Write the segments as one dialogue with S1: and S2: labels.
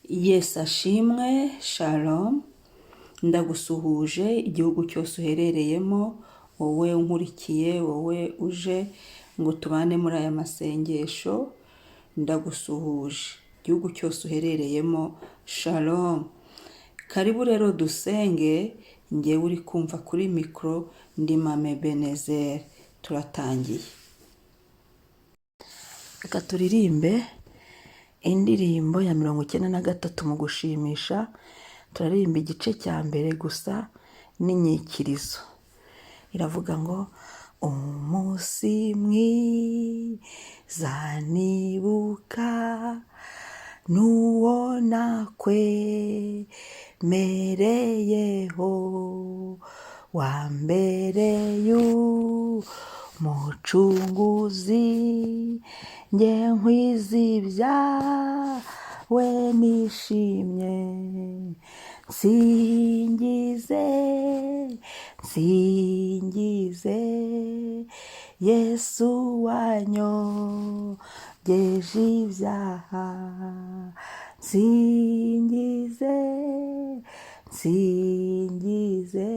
S1: Yesu ashimwe, shalom. Ndagusuhuje igihugu cyose uherereyemo, wowe unkurikiye, wowe uje ngo tubane muri aya masengesho, ndagusuhuje. Igihugu cyose uherereyemo, shalom. Karibu rero dusenge, ngewe uri kumva kuri mikoro ndi Mame Benezeri. Turatangiye. Reka turirimbe indirimbo ya 93 mu gushimisha, turaririmba igice cya mbere gusa n'inyikirizo. Iravuga ngo umunsi mwiza nibuka n'uwo nakwemereyeho wa mbere y'umucunguzi, nge nkwiza ibyawe nishimye, nsingize, nsingize Yesu wanyogeje ibyaha, nsingize, nsingize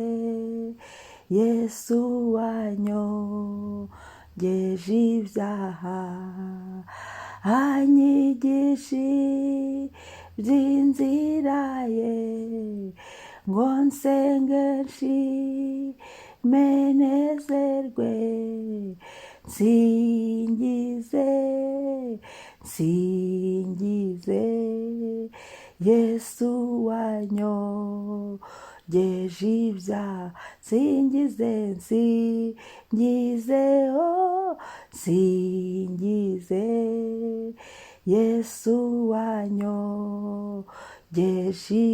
S1: Yesu wanyogeje ibyaha, anyigisha iby'inzira ye, ngo nsenge nshime nezerwe, nsingize, nsingize Yesu wanyogeje ibyaha, nsingize, nsingize, oh, nsingize Yesu wanyogeje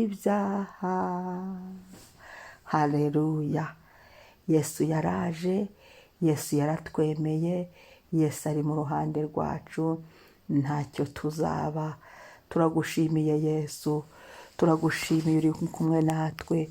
S1: ibyaha. Haleluya. Yesu yaraje, Yesu yaratwemeye, Yesu ari mu ruhande rwacu, ntacyo tuzaba. Turagushimiye Yesu, turagushimiye uri kumwe natwe,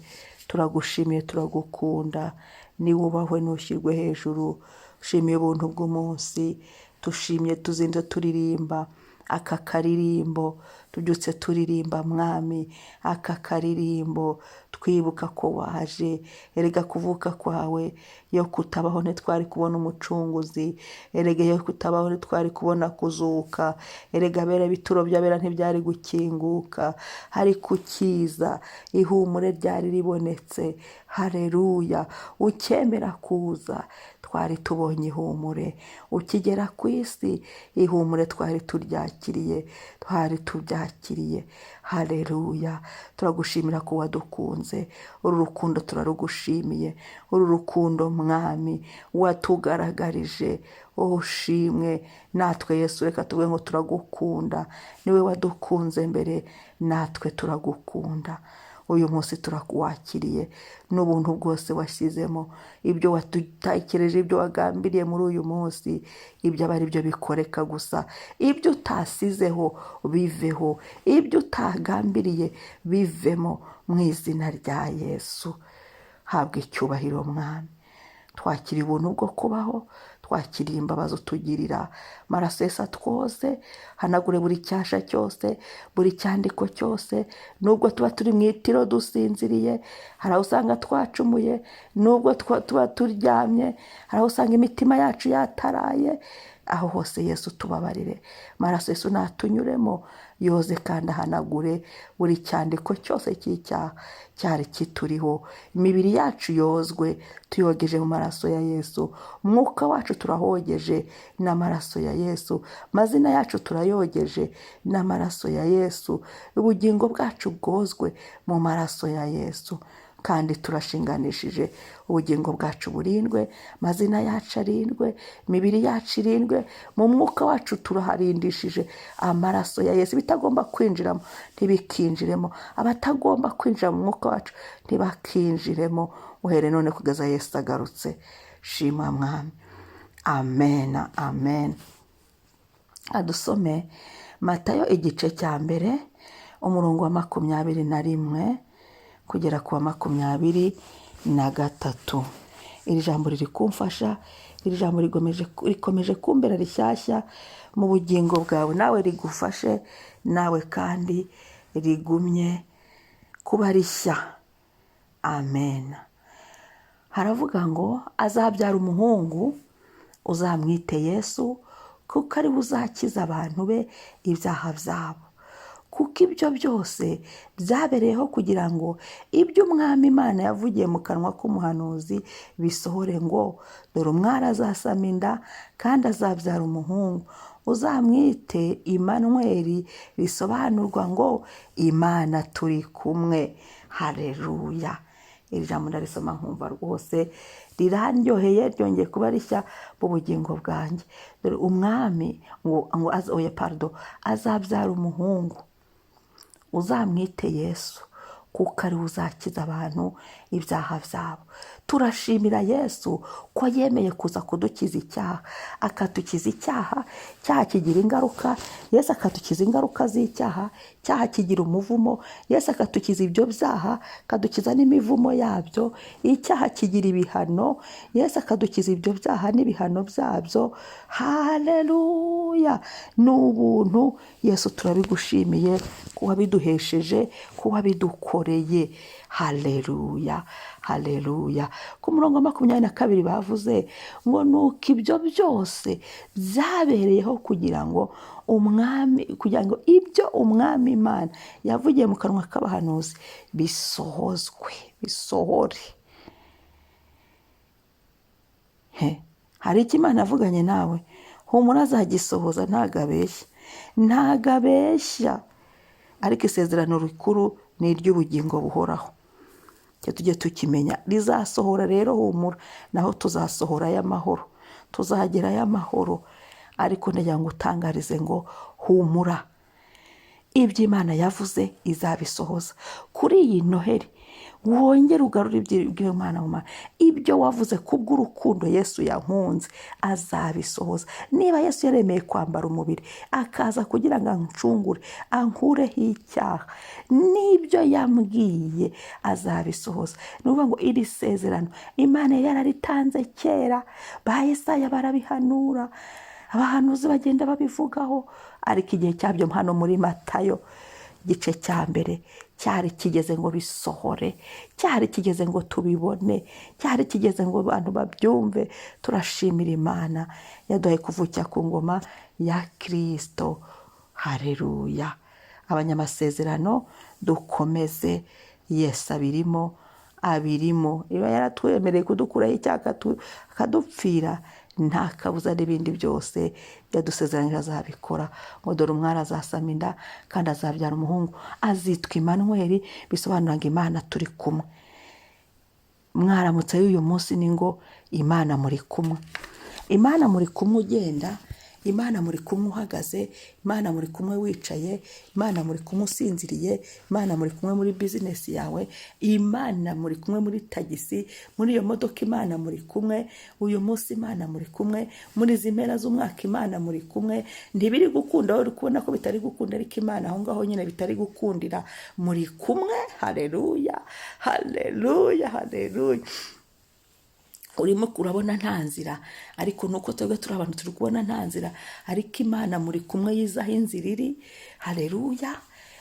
S1: turagushimiye, turagukunda, niwubahwe ntushyirwe hejuru. Ushimiye ubuntu bw'umunsi, tushimye tuzinze turirimba aka karirimbo, tubyutse turirimba Mwami aka karirimbo, twibuka ko waje. Erega kuvuka kwawe, iyo kutabaho ntitwari kubona umucunguzi, erega iyo kutabaho ntitwari kubona kuzuka, erega abera ibituro by'abera ntibyari gukinguka, ariko ukiza ihumure ryari ribonetse. Haleluya. Ukemera kuza twari tubonye ihumure, ukigera ku isi ihumure twari turyakiriye, twari tubyakiriye. Haleluya. Turagushimira ko wadukunze, uru rukundo turarugushimiye, uru rukundo Mwami watugaragarije, ushimwe. Natwe Yesu reka tuvuge ngo turagukunda, niwe wadukunze mbere, natwe turagukunda. Uyu munsi turakuwakiriye n'ubuntu bwose washyizemo, ibyo wadutekereje, ibyo wagambiriye muri uyu munsi, ibyo aba ari byo bikoreka gusa, ibyo utasizeho biveho, ibyo utagambiriye bivemo, mu izina rya Yesu. Habwa icyubahiro Mwami. Twakiriye ubuntu bwo kubaho, twakiriye imbabazi utugirira. Amaraso Yesu atwoze, hanagure buri cyasha cyose, buri cyandiko cyose. Nubwo tuba turi mu itiro dusinziriye, hari aho usanga twacumuye, nubwo tuba turyamye, hari aho usanga imitima yacu yataraye, aho hose Yesu tubabarire. Amaraso Yesu natunyuremo, yoze kandi ahanagure buri cyandiko cyose cy'icyaha cyari kituriho. Imibiri yacu yozwe, tuyogeje mu maraso ya Yesu. Umwuka wacu turahogeje n'amaraso ya Yesu. Amazina yacu turayogeje n'amaraso ya Yesu. Ubugingo bwacu bwozwe mu maraso ya Yesu. Kandi turashinganishije ubugingo bwacu burindwe, amazina yacu arindwe, imibiri yacu irindwe, mu mwuka wacu turaharindishije amaraso ya Yesu. Ibitagomba kwinjiramo ntibikinjiremo, abatagomba kwinjira mu mwuka wacu ntibakinjiremo, uhere none kugeza Yesu agarutse. Shima Mwami. Amen, amen. Adusome Matayo igice cya mbere, umurongo wa 21 kugera ku wa 23. Iri jambo riri kumfasha, iri jambo rikomeje kumbera rishyashya mu bugingo bwawe, nawe rigufashe, nawe kandi Rigumye kuba rishya. Amen. Haravuga ngo azabyara umuhungu, uzamwite Yesu, kuko ari we uzakiza abantu be ibyaha byabo. Kuko ibyo byose byabereyeho kugira ngo ibyo Umwami Imana yavugiye mu kanwa k'umuhanuzi bisohore, ngo dore umwari azasama inda kandi azabyara umuhungu, uzamwite Imanweri, risobanurwa ngo Imana turi kumwe. Hareruya. Iri jambo ndarisoma nkumva rwose rirandyoheye, ryongeye kuba rishya mu bugingo bwanjye. Dore umwami ngo oya pardon, azabyara umuhungu, uzamwite Yesu, kuko ari we uzakiza abantu ibyaha byabo. Turashimira Yesu ko yemeye kuza kudukiza icyaha, akadukiza icyaha. Icyaha kigira ingaruka, Yesu akadukiza ingaruka z'icyaha. Icyaha kigira umuvumo, Yesu akadukiza ibyo byaha, akadukiza n'imivumo yabyo. Icyaha kigira ibihano, Yesu akadukiza ibyo byaha n'ibihano byabyo. Haleluya! Ni ubuntu. Yesu, turabigushimiye ko wabiduhesheje, ko wabidukoreye. Haleluya, haleluya. Ku murongo wa 22 bavuze ngo nuko ibyo byose byabereyeho kugira ngo umwami, kugira ngo ibyo Umwami Imana yavugiye mu kanwa k'abahanuzi bisohozwe, bisohore. Hari icyo Imana yavuganye nawe, humura azagisohoza, ntago abeshya, ntago abeshya. Ariko isezerano rikuru ni iry'ubugingo buhoraho, icyo tujye tukimenya, rizasohora rero, humura, naho tuzasohora ay'amahoro, tuzagera ay'amahoro. Ariko ndagira ngo utangarize ngo humura, ibyo Imana yavuze izabisohoza. Kuri iyi Noheli wongere ugarure iby'Imana mu mana, ibyo wavuze kubw'urukundo Yesu yankunze azabisohoza. Niba Yesu yaremeye kwambara umubiri akaza kugira ngo ancungure, ankureho icyaha, n'ibyo yambwiye azabisohoza. Ni ukuvuga ngo iri sezerano Imana yararitanze kera, ba Yesaya barabihanura, abahanuzi bagenda babivugaho, ariko igihe cyabyo hano muri Matayo igice cya mbere cyari kigeze ngo bisohore, cyari kigeze ngo tubibone, cyari kigeze ngo abantu babyumve. Turashimira Imana yaduhaye kuvukira ku ngoma ya Kirisito. Hareruya. Abanyamasezerano dukomeze, Yesu abirimo, abirimo. Iba yaratwemereye kudukuraho icyaha akadupfira, nta kabuza n'ibindi byose yadusezeranyije azabikora. Ngo dore umwari azasama inda kandi azabyara umuhungu, azitwa Imanweri, bisobanura ngo Imana turi kumwe. Mwaramutse y'uyu munsi ni ngo Imana muri kumwe, Imana muri kumwe ugenda, Imana muri kumwe uhagaze, Imana muri kumwe wicaye, Imana muri kumwe usinziriye, Imana muri kumwe muri bizinesi yawe, Imana muri kumwe muri tagisi, muri iyo modoka Imana muri kumwe. Uyu munsi Imana muri kumwe, muri izi mpera z'umwaka Imana muri kumwe. Ntibiri gukunda, wowe uri kubona ko bitari gukunda, ariko Imana aho ngaho nyine bitari gukundira muri kumwe. Haleluya, haleluya, haleluya. Urimo urabona nta nzira, ariko nuko twebwe turi abantu turi kubona nta nzira, ariko Imana muri kumwe yizaho inzira iri. Haleluya,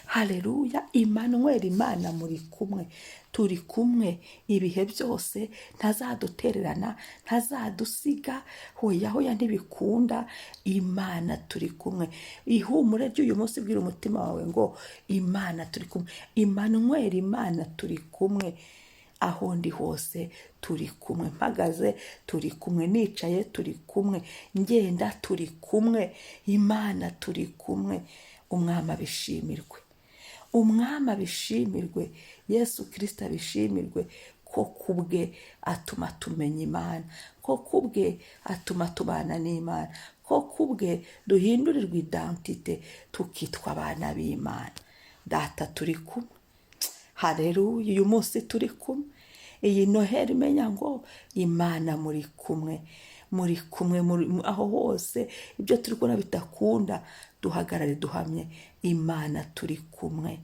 S1: haleluya. Imanweri, Imana muri kumwe, turi kumwe ibihe byose, ntazadutererana, ntazadusiga. Hoya hoya, ntibikunda, Imana turi kumwe. Ihumure ry'uyu munsi, bwira umutima wawe ngo Imana turi kumwe, Imanweri, Imana turi kumwe. Aho ndi hose turi kumwe, mpagaze turi kumwe, nicaye turi kumwe, ngenda turi kumwe, Imana turi kumwe. Umwami abishimirwe, Umwami abishimirwe, Yesu Kirisito abishimirwe, ko kubwe atuma tumenya Imana, ko kubwe atuma tubana n'Imana, ko kubwe duhindurirwa identite tukitwa abana b'Imana. Data turi kumwe. Haleluya. Uyu munsi turi kumwe. Iyi Noheli menya ngo Imana muri kumwe, muri kumwe aho hose ibyo turi kubona bidakunda, duhagarare duhamye, Imana turi kumwe,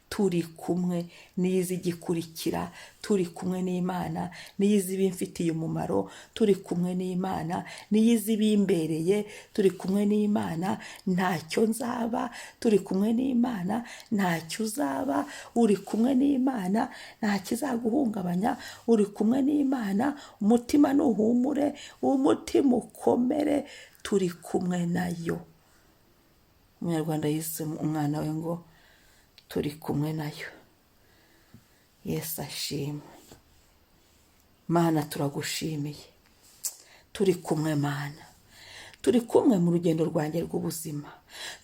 S1: Turi kumwe n'izi igikurikira, turi kumwe n'Imana n'izi ibimfitiye umumaro, turi kumwe n'Imana n'izi ibimbereye, turi kumwe n'Imana ntacyo nzaba, turi kumwe n'Imana ntacyo uzaba, uri kumwe n'Imana nta kizaguhungabanya, uri kumwe n'Imana umutima nuhumure, umutima ukomere, turi kumwe nayo. Umunyarwanda yise umwana we ngo turi kumwe nayo. Yesu ashimwe. Mana turagushimiye, turi kumwe Mana, turi kumwe mu rugendo rwanjye rw'ubuzima,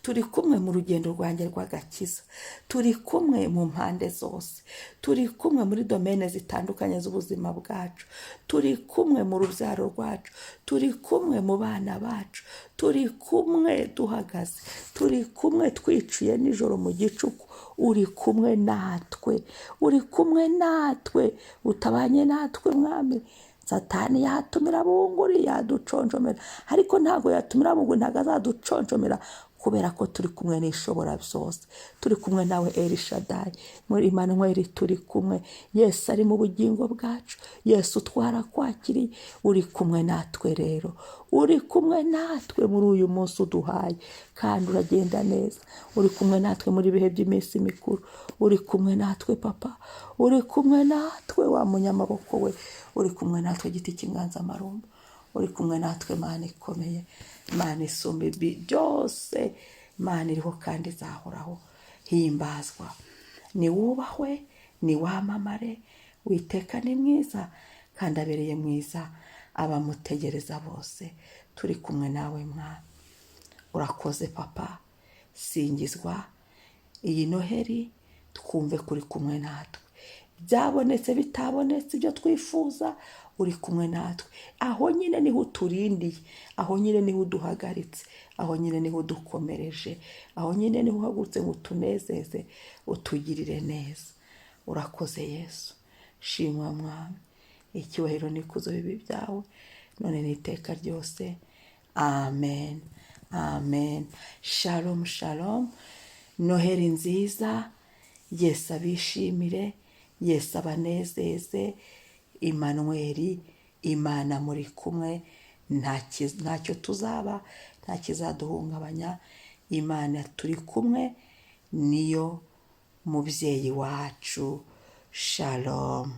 S1: turi kumwe mu rugendo rwanjye rw'agakiza, turi kumwe mu mpande zose, turi kumwe muri domene zitandukanye z'ubuzima bwacu, turi kumwe mu rubyaro rwacu, turi kumwe mu bana bacu, turi kumwe duhagaze, turi kumwe twicuye nijoro mu gicuku. Uri kumwe natwe, uri kumwe natwe, utabanye natwe Mwami. Satani yatumira bunguri yaduconjomera, ariko ntabwo yatumira bunguri, ntabwo azaduconjomera, kubera ko turi kumwe n'Ishobora byose, turi kumwe nawe Elishadayi, muri Emmanuel turi kumwe. Yesu ari mu bugingo bwacu, Yesu twarakwakiriye, uri kumwe natwe rero, uri kumwe natwe muri uyu munsi uduhaye, kandi uragenda neza, uri kumwe natwe muri ibihe by'iminsi mikuru, uri kumwe natwe Papa, uri kumwe natwe wa munyamaboko we, uri kumwe natwe giti cy'inganzamarumbo, uri kumwe natwe Mana ikomeye, Mana isumba ibi byose, Mana iriho kandi izahoraho. Himbazwa, niwubahwe, niwamamare. Witeka ni mwiza kandi abereye mwiza abamutegereza bose. Turi kumwe nawe Mwana, urakoze Papa, singizwa. Iyi Noheri twumve kuri kumwe natwe, byabonetse bitabonetse ibyo twifuza, uri kumwe natwe. Aho nyine niho uturindiye, aho nyine niho uduhagaritse, aho nyine niho udukomereje, aho nyine niho uhagurutse ngo utunezeze, utugirire neza. Urakoze Yesu, shimwa Mwami, icyubahiro n'ikuzo bibi byawe none n'iteka ryose. Amen, amen. Shalom, shalom. Noheri nziza. Yesu abishimire, Yesu abanezeze. Emmanuel, Imana muri kumwe, ntacyo tuzaba, nta kizaduhungabanya. Imana turi kumwe, niyo mubyeyi wacu. Shalom.